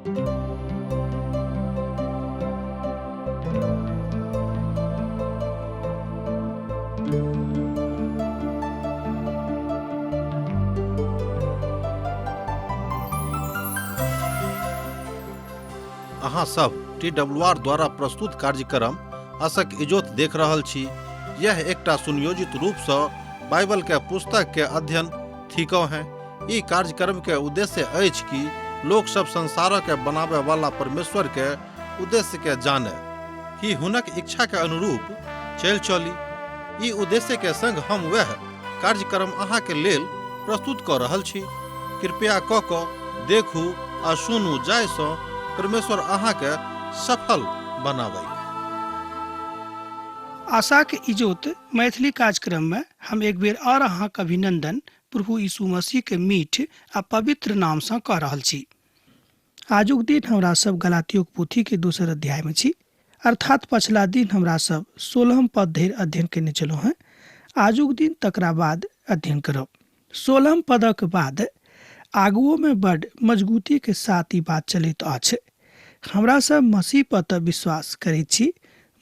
अहाँ सब T W R द्वारा प्रस्तुत कार्यक्रम असक इजोत देख रहल छी। यह एकटा सुनियोजित रूप सँ बाइबल के पुस्तक के अध्ययन थिकौ हैं। ई कार्यक्रम के उद्देश्य अछि कि लोक सब संसार के बनावे वाला परमेश्वर के उद्देश्य के जाने कि हुनक इच्छा के अनुरूप चलि चली। ई उद्देश्य के संग हम वएह कार्यक्रम अहाँ के लेल प्रस्तुत कऽ रहल छी। कृपया कऽ कऽ देखू आ सुनू जाहि सँ परमेश्वर अहाँ के सफल बनाबय। आशाक इजोत मैथिली कार्यक्रम में हम एक बेर और अहाँक अभिनंदन प्रभु यीशु मसीह के मीठ आ पवित्र नाम सँ कऽ रहल छी। आजुक दिन हमरा सब गलातियोक पोथी के दोसर अध्याय में छी, अर्थात पछिला दिन हमरा सब 16 पद धरि अध्ययन केने छलहुँ हेँ। आजुक दिन तकरा बाद अध्ययन करब। 16 पदक बाद आगुओ में बड मजबूती के साथ ई बात चलैत अछि। हमरा सब मसीह पर तऽ विश्वास करैत छी,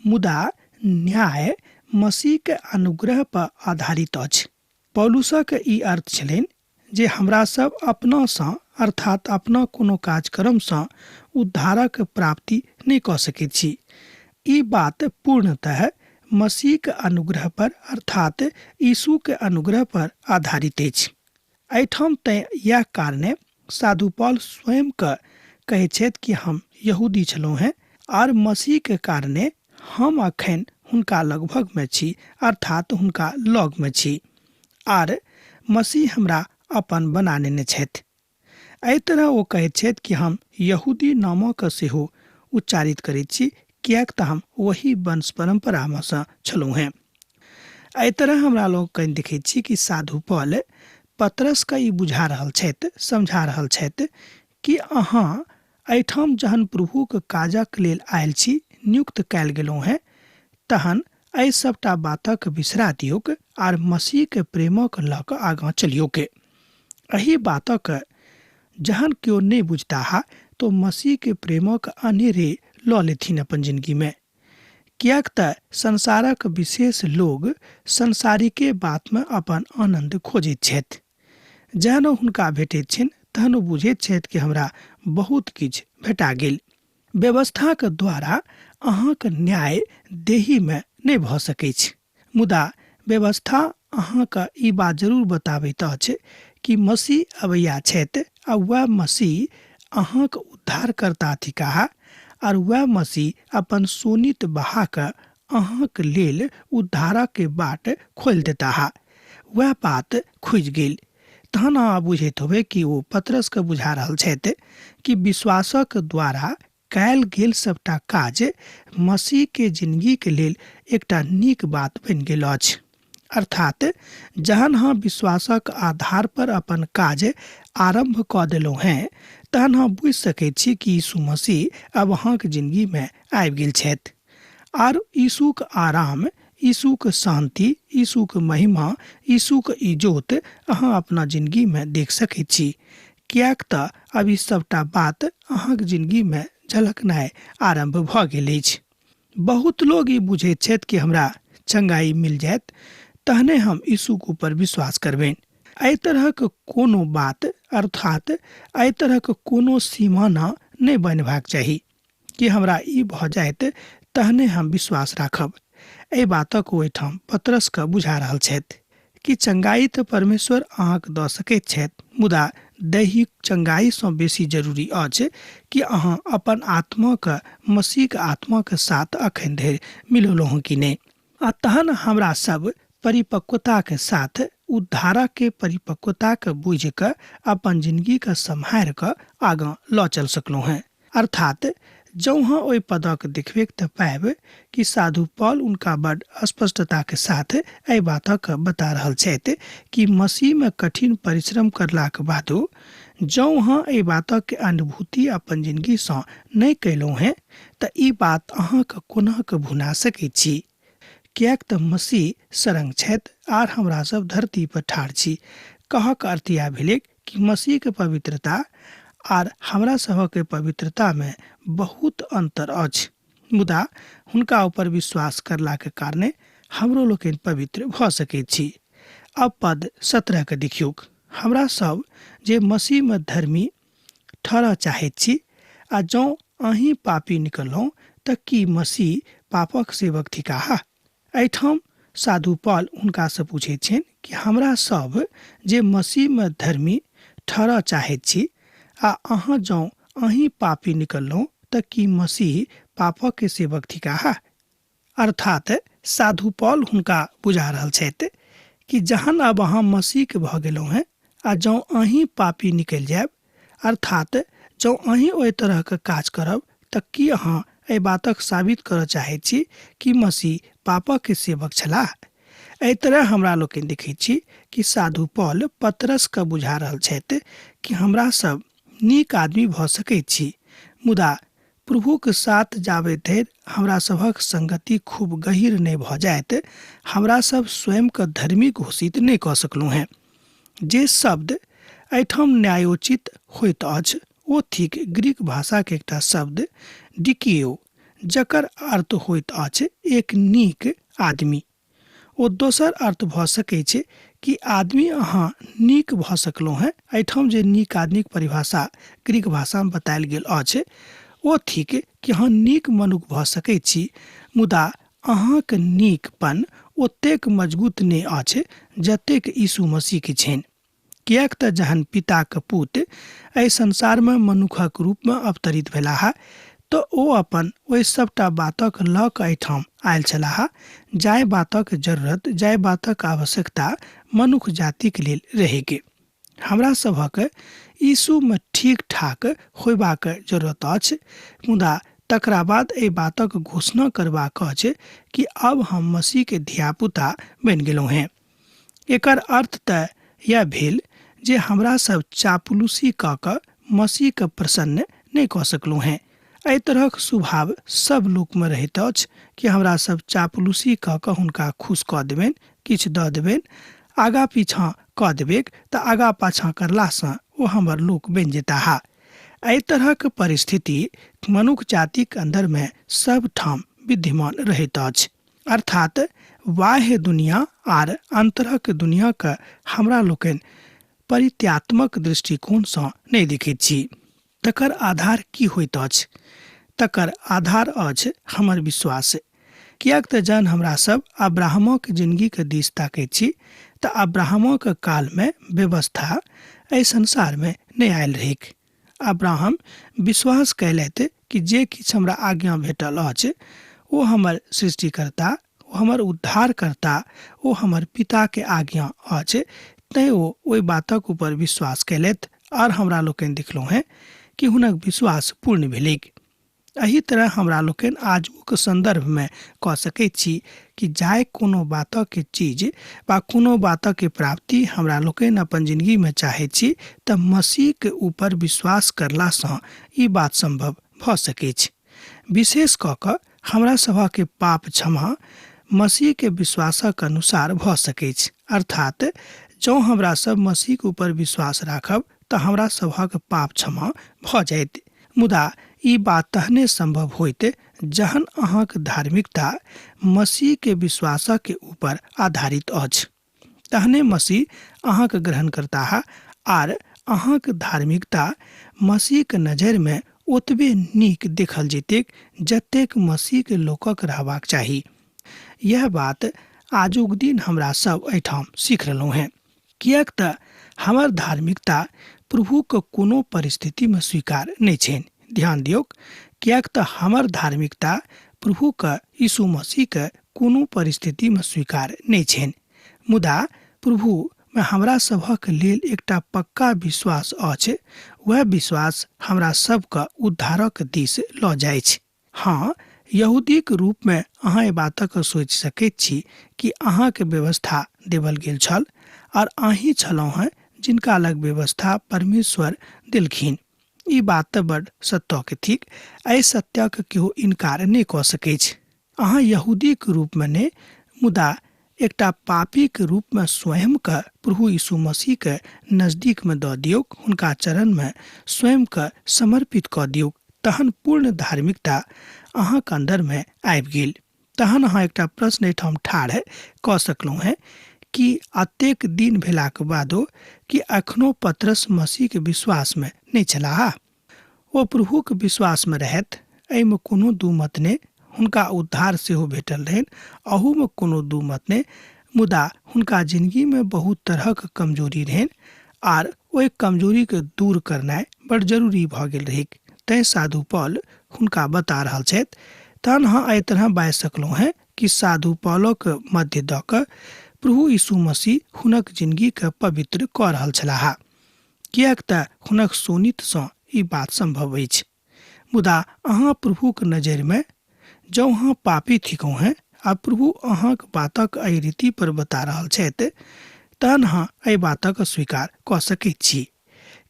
मुदा न्याय मसीह के अनुग्रह पर आधारित अछि। पौलुसक ई अर्थ छलनि जे हमरा सब अपनासँ अर्थात अपना कोनो कार्यक्रमसँ उद्धारक प्राप्ति नहि कऽ सकैत छी। ई बात पूर्णतः मसीहक अनुग्रह पर अर्थात यीशुक अनुग्रह पर आधारित अछि। एहिठाम तैं इएह कारणे साधु पॉल स्वयं के कहै छथि कि हम यहूदी छलहुँ हेँ आर मसीह के कारणे हम अखन हुनका लगभग में छी अर्थात हुनका लग में छी आर मसीह हमरा अपन बना नेने छथि। एहि तरह ओ कहैत छथि कि हम यहूदी नामक सेहो उच्चारित करैत छी किएक तऽ हम ओही वंश परंपरा में सँ छलहुँ हेँ। एहि तरह हमरा लोकनि देखैत छी कि साधु पॉल पतरसके ई बुझा रहल छथि, समझा रहल छथि कि अहाँ एहिठाम जहन प्रभुक काजक लेल आयल छी, नियुक्त कयल गेलहुँ हेँ, तहन एहि सभटा बातक बिसरा दियौक आर मसीहके प्रेमक लऽ कऽ आगाँ चलियौक। एहि बातक जहन केओ नहि बुझताह तो मसीहके प्रेमक अनेरे लऽ लेथिन अपन जिनगीमे। किएक तऽ संसारक विशेष लोग संसारिके बातमे अपन आनन्द खोजैत छथि। जहन ओ हुनका भेटैत छनि तहन ओ बुझैत छथि कि हमरा बहुत किछु भेटा गेल। व्यवस्थाक द्वारा अहाँक न्याय देहीमे नहि भऽ सकैछ, मुदा व्यवस्था अहाँके ई बात जरूर बताबैत अछि कि मसीह अबैया छथि आ वएह मसीह अहाँक उद्धारकर्ता थिकाह आर वएह मसीह अपन शोणित बहा कऽ अहाँक लेल उद्धारक बाट खोलि देताह। वएह बात खुजि गेल। तहन अहाँ बुझैत होबै कि ओ पतरसके बुझा रहल छथि कि विश्वासक द्वारा कयल गेल सभटा काज मसीहके जिनगीके लेल एकटा नीक बात बनि गेल अछि। अर्थात जहन अहाँ विश्वासक आधार पर अपन काज आरम्भ कऽ देलहुँ हेँ तहन अहाँ बुझि सकैत छी कि यीशु मसीह अब अहाँक जिनगीमे आबि गेल छथि। आर यीशुक आराम, यीशुक शान्ति, यीशुक महिमा, यीशुक इजोत अहाँ अपना जिनगीमे देख सकैत छी। किएक तऽ अब ई सभटा बात अहाँक जिनगीमे झलकनाइ आरम्भ भऽ गेल अछि। बहुत लोग ई बुझैत छथि कि हमरा चंगाई मिल जायत तहने हम यीशुक ऊपर विश्वास करबनि। एहि तरहक कोनो बात अर्थात एहि तरहक कोनो सीमाना नहि बनबाक चाही कि हमरा ई भऽ जायत तहने हम विश्वास राखब। एहि बातक ओहिठाम पतरसके बुझा रहल छथि कि चंगाई तऽ परमेश्वर अहाँके दऽ सकैत छथि, मुदा दैहिक चंगाईसँ बेसी जरूरी अछि कि अहाँ अपन आत्माके मसीहक आत्माके साथ अखन धरि मिलौलहुँ कि नहि। आ तहन हमरा सब परिपक्वताके साथ उद्धारके परिपक्वताके बुझि कऽ अपन जिनगीके सम्हारि कऽ आगाँ लऽ चलि सकलहुँ हेँ। अर्थात जौं अहाँ ओहि पदक देखबेक तऽ पायब कि साधु पॉल उनका बड स्पष्टताके साथ एहि बातक बता रहल छथि कि मसीहमे कठिन परिश्रम करलाक बादो जौं अहाँ एहि बातक अनुभूति अपन जिनगीसँ नहि कयलहुँ हेँ तऽ ई बात अहाँके कोना कऽ भुना सकैत छी, किएक तऽ मसीह सरंग छथि आर हमरा सब धरती पर ठाढ़ छी। कहक अर्थ इएह भेलैक कि मसीहके पवित्रता आर हमरा सभक पवित्रता में बहुत अंतर अछि, मुदा हुनका ऊपर विश्वास करलाके कारणे हमरो लोकनि पवित्र भऽ सकैत छी। अब पद 17 के देखियौक। हमरा सब जे मसीह में धर्मी ठहरऽ चाहैत छी आ जँ अहीं पापी निकललहुँ तऽ की मसीह पापक सेवक थिकाह? एहिठाम साधु पॉल हुनकासँ पूछैत छनि कि हमरा सब जे मसीहमे धर्मी ठहरऽ चाहैत छी आ अहाँ जँ अहीं पापी निकललहुँ तऽ की मसीह पापक सेवक थिकाह? अर्थात साधु पॉल हुनका बुझा रहल छथि कि जहन अब अहाँ मसीहके भऽ गेलहुँ हेँ आ जँ अहीं पापी निकलि जायब, अर्थात जँ अहीं ओहि तरहके काज करब, तऽ की अहाँ एहि बातक साबित करऽ चाहैत छी कि मसीह पापक सेवक छलाह? एहि तरह हमरा लोकनि देखैत छी कि साधु पॉल पतरसके बुझा रहल छथि कि हमरा सब नीक आदमी भऽ सकैत छी, मुदा प्रभुक साथ जाबे धरि हमरा सभक संगति खूब गहीर नहि भऽ जायत, हमरा सब स्वयंके धर्मी घोषित नहि कऽ सकलहुँ हेँ। जे शब्द एहिठाम न्यायोचित होइत अछि ओ थिक ग्रीक भाषाके एकटा शब्द डिकियो, जकर अर्थ होइत अछि एक नीक आदमी। ओ दोसर अर्थ भऽ सकैत छै कि आदमी अहाँ नीक भऽ सकलहुँ हेँ। एहिठाम जे नीक आदमीक परिभाषा ग्रीक भाषामे बतायल गेल अछि ओ थिक कि अहाँ नीक मनुख भऽ सकैत छी, मुदा अहाँक नीकपन ओतेक मजगूत नहि अछि जतेक यीशु मसीहके छनि। किएक तऽ जहन पिताक पुत एहि संसारमे मनुखक रूपमे अवतरित भेलाह तऽ ओ अपन ओहि सभटा बातक लऽ कऽ एहिठाम आयल छलाह जाहि बातक जरूरत, जाहि बातक आवश्यकता मनुख जातिक लेल रहैक। हमरा सभक यीशुमे ठीक ठाक होयबाक जरूरत अछि, मुदा तकरा बाद एहि बातक घोषणा करबाक अछि कि अब हम मसीहके धियापुता बनि गेलहुँ हेँ। एकर अर्थ तऽ यैह भेल जे हमरा सब चापलूसी कऽ कऽ मसीहके प्रसन्न नहि कऽ सकलहुँ हेँ। एहि तरहक स्वभाव सब लोकमे रहैत अछि कि हमरा सब चापलूसी कऽ कऽ हुनका खुश कऽ देबनि, किछु दऽ देबनि, आगा पीछाँ कऽ देबैक तऽ आगा पाछाँ करलासँ ओ हमर लोक बनि जेताह। एहि तरहक परिस्थिति मनुख जातिक अन्दरमे सब ठाम विद्यमान रहैत अछि। अर्थात बाह्य दुनिया आर अन्तरक दुनियाके हमरा लोकनि परित्यात्मक दृष्टिकोणसँ नहि देखैत छी। तकर आधार की होइत अछि? तकर आधार अछि हमर विश्वास। किएक तऽ जहन हमरा सब अब्राहमक जिनगीके दिस ताकैत छी तऽ अब्राहमक कालमे व्यवस्था एहि संसारमे नहि आयल रहैक। अब्राहम विश्वास कयलथि कि जे किछु हमरा आज्ञा भेटल अछि ओ हमर सृष्टिकर्ता, ओ हमर उद्धारकर्ता, ओ हमर पिताके आज्ञा अछि, तैँ ओ ओहि बातक ऊपर विश्वास कयलथि आर हमरा लोकनि देखलहुँ हेँ कि हुनक विश्वास पूर्ण भेलैक। एहि तरह हमरा लोकनि आजुक सन्दर्भमे कऽ सकैत छी कि जाहि कोनो बातके चीज वा कोनो बातके प्राप्ति हमरा लोकनि अपन जिनगीमे चाहैत छी तऽ मसीहके ऊपर विश्वास करलासँ ई बात सम्भव भऽ सकैछ। विशेष कऽ कऽ हमरा सभके पाप क्षमा मसीहके विश्वासक अनुसार भऽ सकैछ। अर्थात जँ हमरा सब मसीहके ऊपर विश्वास राखब तऽ हमरा सभक पाप क्षमा भऽ जायत। मुदा ई बात तहने सम्भव होइत जहन अहाँक धार्मिकता मसीहके विश्वासके ऊपर आधारित अछि। तहने मसीह अहाँक ग्रहण करताह आर अहाँक धार्मिकता मसीहके नजरिमे ओतबे नीक देखल जेतैक जतेक मसीहके लोकक रहबाक चाही। यैह बात आजुक दिन हमरा सब एहिठाम सीख रहलहुँ हेँ। किएक तऽ हमर धार्मिकता प्रभुके कोनो परिस्थितिमे स्वीकार नहि छनि। ध्यान दियौक, किएक तऽ हमर धार्मिकता प्रभुके यीशु मसीहके कोनो परिस्थितिमे स्वीकार नहि छनि। मुदा प्रभुमे हमरा सभक लेल एकटा पक्का विश्वास अछि, वएह विश्वास हमरा सबके उद्धारक दिस लऽ जाइछ। हँ, यहूदीक रूपमे अहाँ एहि बातक सोचि सकैत छी कि अहाँके व्यवस्था देवल गेल छल आर अहीं छलहुँ हेँ जिनका लग व्यवस्था परमेश्वर देलखिन। ई बात तऽ बड सत्यके थिक। एहि सत्यक केओ इनकार नहि कऽ सकैछ। अहाँ यहूदीक रूपमे नहि, मुदा एकटा पापीक रूपमे स्वयंके प्रभु यीशु मसीहके नजदीकमे दऽ दियौक, हुनका चरणमे स्वयंके समर्पित कऽ दियौक, तहन पूर्ण धार्मिकता अहाँके अन्दरमे आबि गेल। तहन अहाँ एकटा प्रश्न एहिठाम ठाढ़ कऽ सकलहुँ हेँ कि अतेक दिन भेलाक बादो कि अखनो पतरस मसीहके विश्वासमे नहि छलाह? ओ प्रभुक विश्वासमे रहथि, एहिमे कोनो दू मत नहि। हुनका उद्धार सेहो भेटल रहनि, अहूमे कोनो दू मत नहि। मुदा हुनका जिनगीमे बहुत तरहक कमजोरी रहनि आर ओहि कमजोरीके दूर करनाइ बड़ जरूरी भऽ गेल रहैक। तैँ साधु पॉल हुनका बता रहल छथि। तहन अहाँ एहि तरह बाजि सकलहुँ हेँ कि साधु पॉलक मध्य दऽ कऽ प्रभु यीशु मसीह हुनक जिनगीके पवित्र कऽ रहल छलाह। किएक तऽ हुनक शोणितसँ ई बात सम्भव अछि। मुदा अहाँ प्रभुक नजरिमे जँ अहाँ पापी थिकहुँ हेँ आ प्रभु अहाँक बातक एहि रीति पर बता रहल छथि, तहन अहाँ एहि बातक स्वीकार कऽ सकैत छी।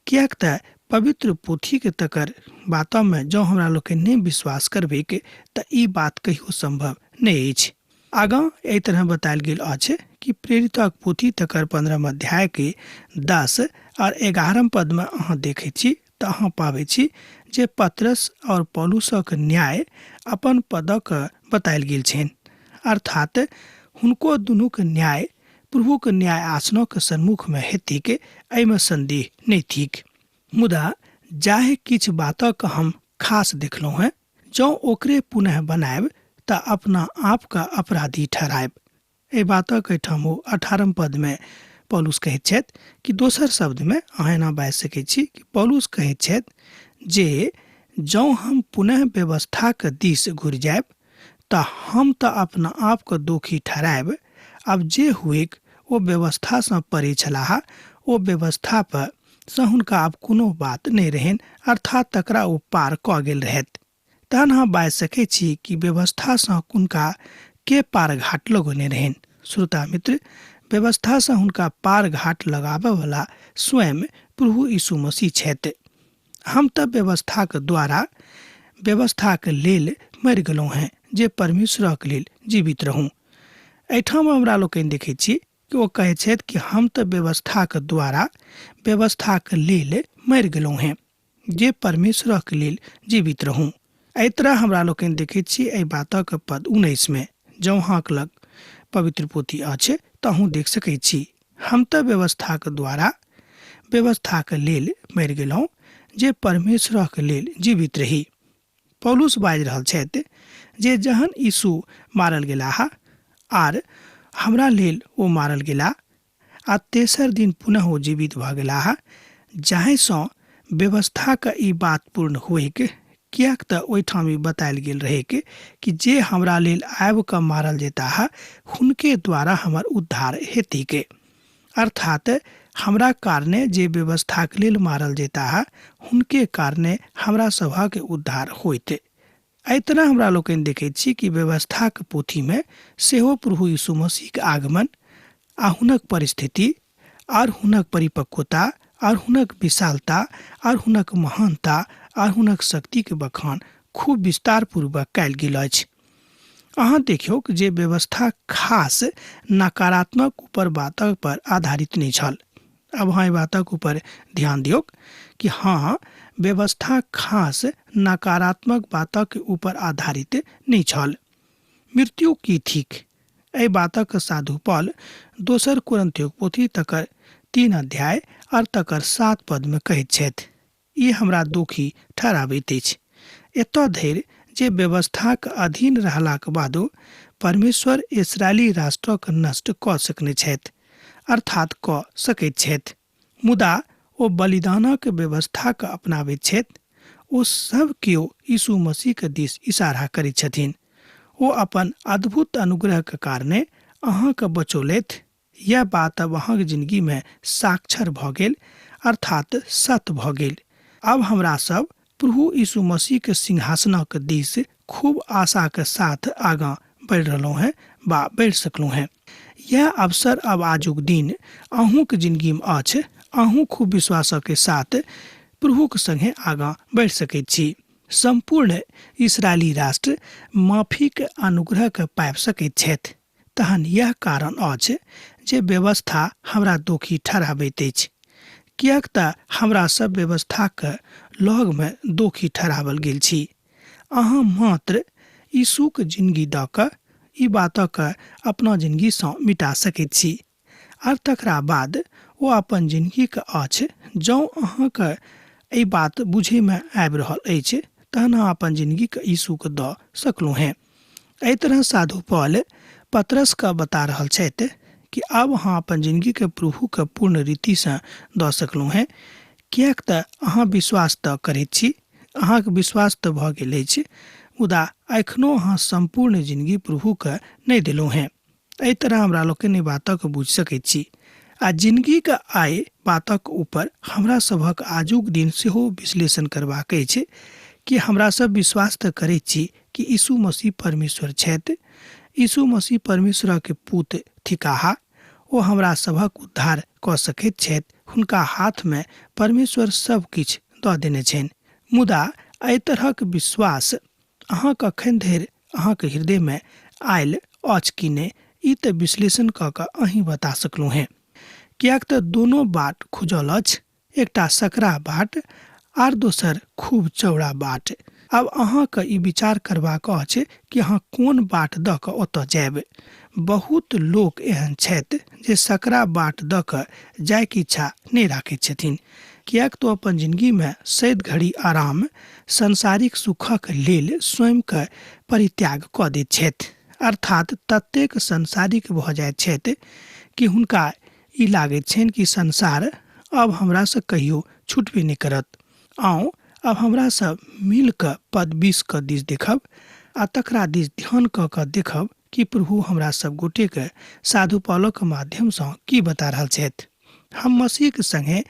किएक तऽ पवित्र पोथीक तकर बातमे जँ हमरा लोकनि नहि विश्वास करबैक तऽ ई बात कहियो सम्भव नहि अछि। आगाँ एहि तरह बतायल गेल अछि कि प्रेरितक पोथी तकर 15 अध्याय के 10 और 11 पद में अहाँ देखै छी तऽ अहाँ पाबै छी जे पतरस और पौलुसक न्याय अपन पदक बतायल गेल छनि, अर्थात हुनको दुनूक न्याय प्रभुक न्याय आसनक सन्मुख में हेतिक, एहिमे संदेह नहि थिक। मुदा जाहि किछु बातक हम खास देखलहुँ हेँ, जँ ओकरे पुनः बनायब तऽ अपना आपके अपराधी ठहरायब। एहि बातक एहिठाम ओ 18 पदमे पौलुस कहैत छथि कि दोसर शब्दमे अहाँ एना बाजि सकैत छी कि पौलुस कहैत छथि जे जँ हम पुनः व्यवस्थाक दिस घुरि जायब तऽ हम तऽ अपना आपके दोखी ठहरायब। आब जे हुएक, ओ व्यवस्थासँ परे छलाह, ओ व्यवस्था पर सँ हुनका आब कोनो बात नहि रहनि, अर्थात तकरा ओ पार कऽ गेल रहथि। तहन अहाँ बाजि सकैत छी कि व्यवस्थासँ हुनका के पार घाट लगौने रहनि? श्रोता मित्र, व्यवस्थासँ हुनका पार घाट लगाबयवला स्वयं प्रभु यीशु मसीह छथि। हम तऽ व्यवस्थाक द्वारा व्यवस्थाक लेल मरि गेलहुँ हेँ जे परमेश्वरक लेल जीवित रहूँ। एहिठाम हमरा लोकनि देखैत छी कि ओ कहै छथि कि हम तऽ व्यवस्थाक द्वारा व्यवस्थाक लेल मरि गेलहुँ हेँ जे परमेश्वरक लेल जीवित रहूँ। एहि तरह हमरा लोकनि देखैत छी एहि बातक पद 19 मे। जँ अहाँक लग पवित्र पोथी अछि तऽ अहूँ देख सकैत छी। हम तऽ व्यवस्थाक द्वारा व्यवस्थाक लेल मरि गेलहुँ जे परमेश्वरक लेल जीवित रही। पौलुस बाजि रहल छथि जे जहन यीशु मारल गेलाह आर हमरा लेल ओ मारल गेला आ तेसर दिन पुनः ओ जीवित भऽ गेलाह, जाहिसँ व्यवस्थाक ई बात पूर्ण होइक, किएक तऽ ओहिठाम ई बतायल गेल रहैक कि जे हमरा लेल आबि कऽ मारल जेताह हुनके द्वारा हमर उद्धार हेतैक। अर्थात हमरा कारणे जे व्यवस्थाक लेल मारल जेताह हुनके कारणे हमरा सभक उद्धार होइत। एहि तरह हमरा लोकनि देखैत छी कि व्यवस्थाक पोथीमे सेहो प्रभु यीशु मसीहक आगमन आ हुनक परिस्थिति आर हुनक परिपक्वता आर हुनक विशालता आर हुनक महानता आर हुनक शक्तिक बखान खूब विस्तारपूर्वक कयल गेल अछि। अहाँ देखियौक जे व्यवस्था खास नकारात्मक ऊपर बातक पर आधारित नहि छल। अब अहाँ एहि बातक ऊपर ध्यान दियौक कि हाँ, व्यवस्था खास नकारात्मक बातक ऊपर आधारित नहि छल। मृत्यु की थिक? एहि बातक साधु पॉल दोसर कुरिन्थियोक पोथी तकर 3 अध्याय और तकर 7 पद में कहैत छथि, ई हमरा दोखी ठहराबैत अछि। एतऽ धरि जे व्यवस्थाक अधीन रहलाक बादो परमेश्वर इस्राएली राष्ट्रक नष्ट कऽ सकने छथि, अर्थात कऽ सकैत छथि। मुदा ओ बलिदानक व्यवस्थाक अपनाबैत छथि। ओ सभ केओ यीशु मसीहक दिस इशारा करैत छथिन। ओ अपन अद्भुत अनुग्रहक कारणे अहाँके बचौलथि। यह बात अब अहाँक जिंदगी में साक्षर भऽ गेल, अर्थात सत भऽ गेल। अब हमरा सब प्रभु यीशु मसीह के सिंहासनक दिस खूब आशा के साथ आगाँ बढ़ि रहलहुँ हेँ बा बढ़ि सकलहुँ हेँ। यह अवसर अब आजुक दिन अहूँक जिंदगी में अछि। अहूँ खूब विश्वास के साथ प्रभुक संगे आगाँ बढ़ि सकैत छी। सम्पूर्ण इसराइली राष्ट्र माफीक अनुग्रह के पाबि सकैत छथि। तहन यैह कारण अछि जे व्यवस्था हमरा दोखी ठहराबैत अछि, किएक तँ हमरा सभ व्यवस्थाक लग मे दोखी ठहराओल गेल छी। अहाँ मात्र यीशुक जिनगी दऽ कऽ ई बातक अपना जिनगी सँ मिटा सकैत छी। आर तकरा बाद ओ अपन जिनगीक अछि। जौं अहाँक एहि बात बुझै मे आबि रहल अछि तहन अहाँ अपन जिनगीक यीशुक दऽ सकलहुँ हेँ। एहि तरह साधु पॉल पतरस के बता रहल छथि कि आब अहाँ अपन जिनगी के प्रभु के पूर्ण रीति सँ दऽ सकलहुँ हेँ, किएक तऽ अहाँ विश्वास तऽ करैत छी, अहाँक विश्वास तऽ भऽ गेल अछि, मुदा एखनो अहाँ सम्पूर्ण जिनगी प्रभु के नहि देलहुँ हेँ। एहि तरह हमरा लोकनि एहि बातक बुझि सकैत छी आ जिनगीक आइ बातक ऊपर हमरा सभक आजुक दिन सेहो विश्लेषण करबाक अछि कि हमरा सब विश्वास तऽ करैत छी कि यीशु मसीह परमेश्वर छथि, यीशु मसीह परमेश्वरक पुत थिकाह, ओ हमरा सभक उद्धार कऽ सकैत छथि, हुनका हाथमे परमेश्वर सब किछु दऽ देने छनि। मुदा एहि तरहक विश्वास अहाँ कखन धरि अहाँक हृदयमे आयल अछि कि नहि, ई तऽ विश्लेषण कऽ कऽ अहीं बता सकलहुँ हेँ। किएक तऽ दोनो बाट खुजल अछि, एकटा सकरा बाट आर दोसर खूब चौड़ा बाट। आब अहाँके ई विचार करबाक अछि कि अहाँ कोन बाट दऽ कऽ ओतऽ जायब। बहुत लोक एहन छथि जे सकरा बाट दऽ कऽ जायके इच्छा नहि राखैत छथिन, किएक तऽ ओ अपन जिनगीमे सैद घड़ी आराम, सांसारिक सुखक लेल स्वयंके परित्याग कऽ दैत छथि। अर्थात ततेक सांसारिक भऽ जाइत छथि कि हुनका ई लागैत छनि कि संसार आब हमरासँ कहियो छुटबे नहि करत। आउ आब हमरा सब मिल कऽ पद 20 क दिस देखब आ तकरा दिस ध्यान कऽ कऽ देखब कि प्रभु हमरा सब गोटेके साधु पौलक माध्यमसँ की बता रहल छथि। हम मसीहक संगे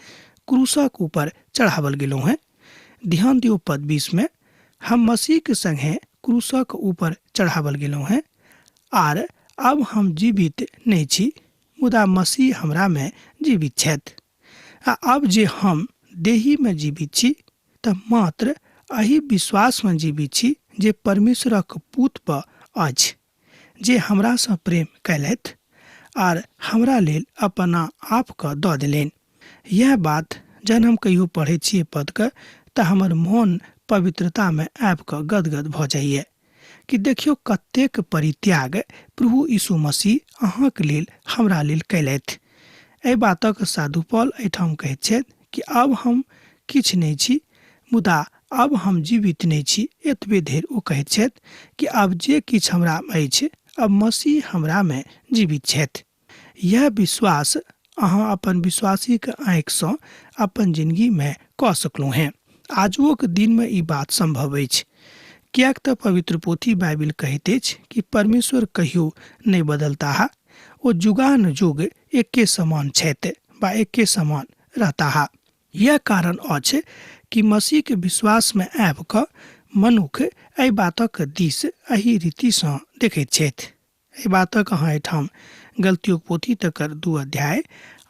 क्रूसक ऊपर चढ़ावल गेलहुँ हेँ। ध्यान दियौ पद 20 में, हम मसीहक संगे क्रूसक ऊपर चढ़ावल गेलहुँ हेँ आर आब हम जीवित नहि छी, मुदा मसीह हमरामे जीवित छथि। आ आब जे हम देहीमे जीवित छी तऽ मात्र एहि विश्वासमे जीवित छी जे परमेश्वरक पूत पर अछि, जे हमरासँ प्रेम कयलथि आर हमरा लेल अपना आपके दऽ देलनि। यैह बात जहन हम कहियो पढ़ै छी एहि पदके तऽ हमर मोन पवित्रतामे आबि कऽ गदगद भऽ जाइए कि देखियौ कतेक परित्याग प्रभु यीशु मसीह अहाँके लेल हमरा लेल कयलथि। एहि बातक साधु पॉल एहिठाम कहैत छथि कि आब हम किछु नहि छी, मुदा आब हम जीवित नहि छी। एतबे धरि ओ कहैत छथि कि आब जे किछु हमरा अछि, आब मसीह हमरामे जीवित छथि। यैह विश्वास अहाँ अपन विश्वासीक आँखिसँ अपन जिनगीमे कऽ सकलहुँ हेँ। आजुओक दिनमे ई बात सम्भव अछि। किएक तऽ पवित्र पोथी बाइबिल कहैत अछि कि परमेश्वर कहियो नहि बदलताह, ओ जुगानुजुग एके समान छथि वा एके समान रहताह। यैह कारण अछि कि मसीहक विश्वासमे आबि कऽ मनुख एहि बातक दिस एहि रीतिसँ देखैत छथि। एहि बातक अहाँ एहिठाम गलतियोक पोथी तकर 2 अध्याय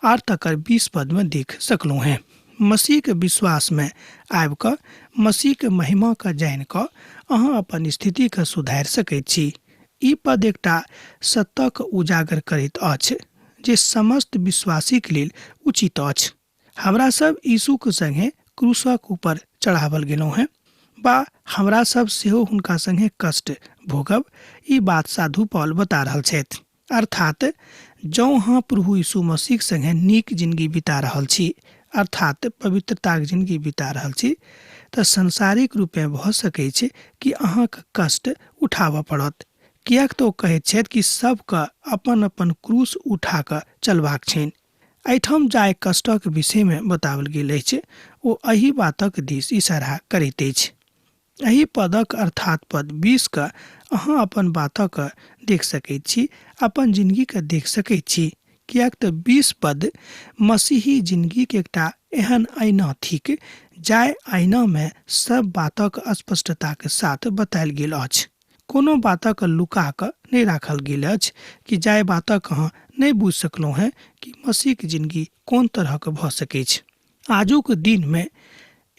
आर तकर 20 पदमे देख सकलहुँ हेँ। मसीहक विश्वासमे आबि कऽ मसीहक महिमाके जानि कऽ अहाँ अपन स्थितिके सुधारि सकैत छी। ई पद एकटा सत्यक उजागर करैत अछि जे समस्त विश्वासीक लेल उचित अछि। हमरा सब यीशुक संगे क्रूसक ऊपर चढ़ावल गेलहुँ हेँ बा हमरा सब सेहो हुनका संगे कष्ट भोगब, ई बात साधु पॉल बता रहल छथि। अर्थात जौं अहाँ प्रभु यीशु मसीहक संगे नीक जिनगी बिता रहल छी, अर्थात पवित्रताक जिनगी बिता रहल छी, तऽ सांसारिक रूपेँ भऽ सकैछ कि अहाँक कष्ट उठाबऽ पड़त। किएक तऽ ओ कहैत छथि कि सबके अपन अपन क्रूस उठा कऽ चलबाक छनि। एहिठाम जाहि कष्टक विषयमे बताओल गेल अछि ओ एहि बातक दिस इशारा करैत अछि। एहि पदक अर्थात पद 20 क अहाँ अपन बातक देख सकैत छी, अपन जिनगीक देख सकैत छी, किएक तऽ 20 पद मसीही जिनगीक एकटा एहन ऐना थिक जाहि ऐनामे सब बातक स्पष्टताक साथ बतायल गेल अछि। कोनो बातक लुका कऽ नहि राखल गेल अछि कि जाहि बातक अहाँ नहि बुझि सकलहुँ हेँ कि मसीहक जिनगी कोन तरहक भऽ सकैछ। आजुक दिनमे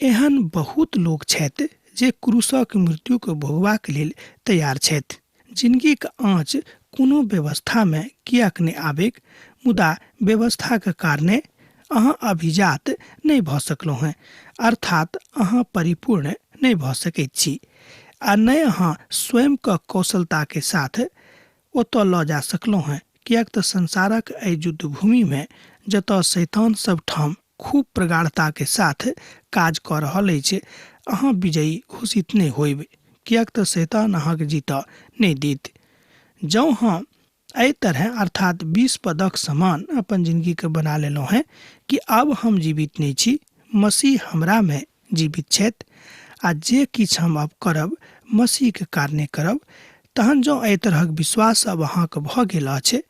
एहन बहुत लोक छथि जे क्रूसक मृत्युक भोगबाक लेल तैयार छथि। जिनगीक आँच कोनो व्यवस्थामे किएक नहि आबैक, मुदा व्यवस्थाक कारणे अहाँ अभिजात नहि भऽ सकलहुँ हेँ, अर्थात अहाँ परिपूर्ण नहि भऽ सकैत छी आ नहि अहाँ स्वयंके कौशलताके साथ ओतऽ लऽ जा सकलहुँ हेँ, किएक तऽ संसारक एहि युद्धभूमिमे जतऽ शैतान सब ठाम खूब प्रगाढ़ताके साथ काज कऽ रहल अछि, अहाँ विजयी घोषित नहि होयब, किएक तऽ शैतान अहाँके जीतऽ नहि देत। जँ हम एहि तरहेँ अर्थात 20 पदक समान अपन जिनगीके बना लेलहुँ हेँ कि आब हम जीवित नहि छी, मसीह हमरामे जीवित छथि आ जे किछु हम आब करब मसीहके कारणे करब, तहन जँ एहि तरहक विश्वास आब अहाँके भऽ गेल अछि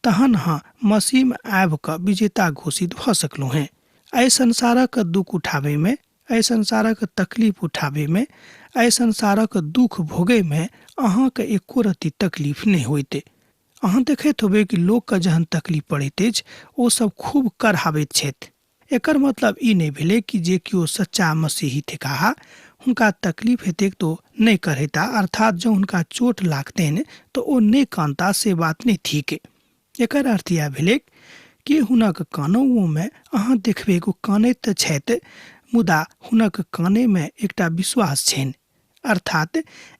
तहन अहाँ मसीहमे आबि कऽ विजेता घोषित भऽ सकलहुँ हेँ। एहि संसारक दुःख उठाबैमे, एहि संसारक तकलीफ उठाबैमे, एहि संसारक दुःख भोगैमे अहाँके एको रत्ती तकलीफ नहि होइत। अहाँ देखैत होबै कि लोकके जहन तकलीफ पड़ैत अछि ओ सब खूब करहाबैत छथि। एकर मतलब ई नहि भेलै कि जे केओ सच्चा मसीही थिकाह हुनका तकलीफ हेतैक तऽ ओ नहि करहेता, अर्थात जँ हुनका चोट लागतनि तऽ ओ नहि कानता से बात नहि थिक। एकर अर्थ इएह भेलैक कि हुनक कानहुओमे अहाँ देखबैक ओ कानैत तऽ छथि मुदा हुनक कानैमे एकटा विश्वास छनि, अर्थात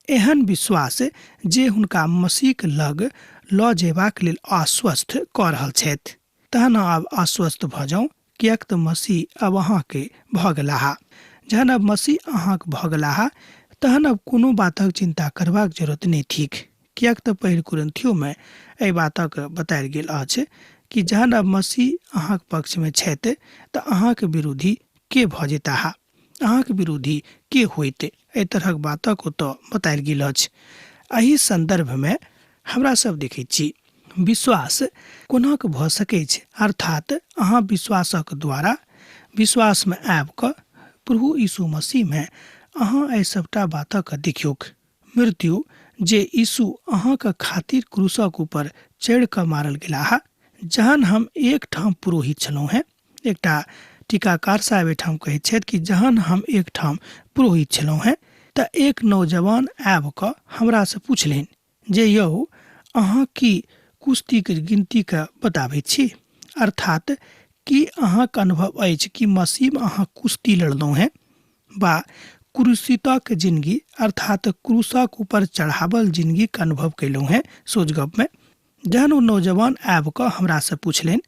एहन विश्वास जे हुनका मसीहक लग लऽ जयबाक लेल आश्वस्त कऽ रहल छथि। तहन आब आश्वस्त भऽ जाउ, किएक तऽ मसीह आब अहाँके भऽ गेलाह। जहन आब मसीह अहाँक भऽ गेलाह तहन आब कोनो बातक चिन्ता करबाक जरूरत नहि थिक, किएक तऽ पहिल कुरिन्थियोमे एहि बातक बतायल गेल अछि कि जहन आब मसीह अहाँक पक्षमे छथि तऽ अहाँक विरोधी के भऽ जेताह, अहाँक विरोधी के होइत, एहि तरहक बातक ओतऽ बतायल गेल अछि। एहि सन्दर्भमे हमरा सब देखैत छी विश्वास कोना कऽ भऽ सकैछ, अर्थात अहाँ विश्वासक द्वारा विश्वासमे आबि कऽ प्रभु यीशु मसीहमे अहाँ एहि सबटा बातक देखियौक। मृत्यु जे यीशु अहाँक खातिर क्रूसक ऊपर चढ़ि कऽ मारल गेलाह, जहन हम एक ठाम पुरोहित छलहुँ हेँ, एकटा टीकाकार साहेब एहिठाम कहैत छथि कि जहन हम एक ठाम पुरोहित छलहुँ हेँ तऽ एक नौजवान आबि कऽ हमरासँ पुछलनि जे यौ अहाँ की कुश्तीक गिनतीके बताबैत छी, अर्थात की अहाँक अनुभव अछि कि मसीहमे अहाँ कुश्ती लड़लहुँ हेँ बा क्रूसितक जिनगी अर्थात क्रूसक ऊपर चढ़ावल जिनगीक अनुभव कयलहुँ हेँ। सोच गपमे जहन ओ नौजवान आबि कऽ हमरासँ पुछलनि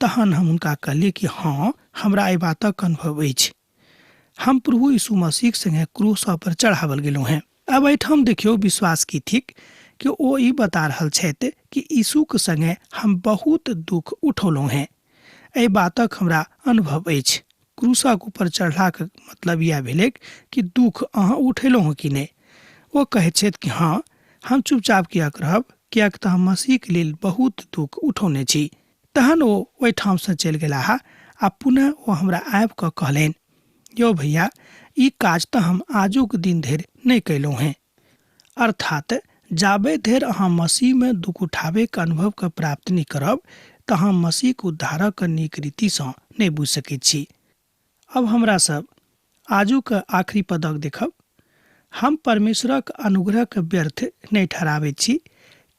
तहन हम हुनका कहलियै कि हँ, हमरा एहि बातक अनुभव अछि, हम प्रभु यीशु मसीहक संगे क्रूस पर चढ़ावल गेलहुँ हेँ। अब एहिठाम देखियौ विश्वास की थिक कि ओ ई बता रहल छथि कि यीशुक संगे हम बहुत दुख उठौलहुँ हेँ, एहि बातक हमरा अनुभव अछि। क्रूसक ऊपर चढ़लाक मतलब इएह भेलैक कि दुख अहाँ उठेलहुँ हँ कि नहि। ओ कहैत छथि कि हँ, हम चुपचाप किएक रहब, किएक तऽ हम मसीहक लेल बहुत दुख उठौने छी। तहन ओ ओहिठामसँ चलि गेलाह आ पुनः ओ हमरा आबि कऽ कहलनि, यौ भैया, ई काज तऽ हम आजुक दिन धरि नहि कयलहुँ हेँ। अर्थात जाबे धरि अहाँ मसीहमे दुख उठाबैके अनुभवके प्राप्त नहि करब तऽ अहाँ मसीहक उद्धारक नीक रीतिसँ नहि बुझि सकैत छी। अब हमरा सब आजुक आखिरी पदक देखब। हम परमेश्वरक अनुग्रहके व्यर्थ नहि ठहराबैत छी,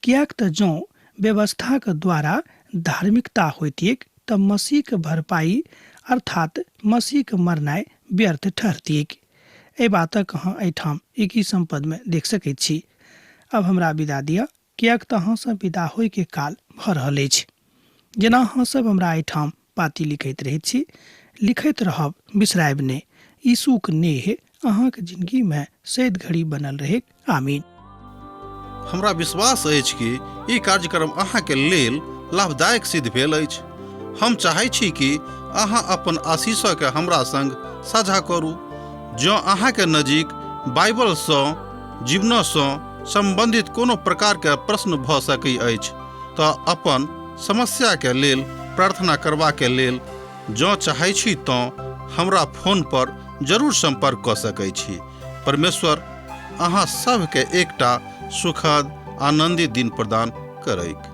किएक तऽ जँ व्यवस्थाक द्वारा धार्मिकता होइतिऐक तऽ मसीहक भरपाई अर्थात मसीहक मरनाइ व्यर्थ ठहरतिऐक। एहि बातक अहाँ एहिठाम एकैसम पदमे देख सकैत छी। अब हमरा विदा दिअ, किएक तऽ अहाँसँ विदा होइके काल भऽ रहल अछि। जेना अहाँ सब हमरा एहिठाम पाती लिखैत रहैत छी, लिखैत रहब, बिसरायब नहि। यीशुक नेह अहाँक जिनगीमे सैद घड़ी बनल रहैक। आमीन। हमरा विश्वास अछि कि ई कार्यक्रम अहाँके लेल लाभदायक सिद्ध भेल अछि। हम चाहै छी कि अहाँ अपन आशीषके हमरा संग साझा करू। जँ अहाँके नजीक बाइबलसँ जीवनसँ सम्बन्धित कोनो प्रकारके प्रश्न भऽ सकै अछि तऽ अपन समस्याके लेल प्रार्थना करबाके लेल जँ चाहै छी तँ हमरा फोन पर जरूर सम्पर्क कऽ सकै छी। परमेश्वर अहाँ सभके एकटा सुखद आनन्दित दिन प्रदान करैक।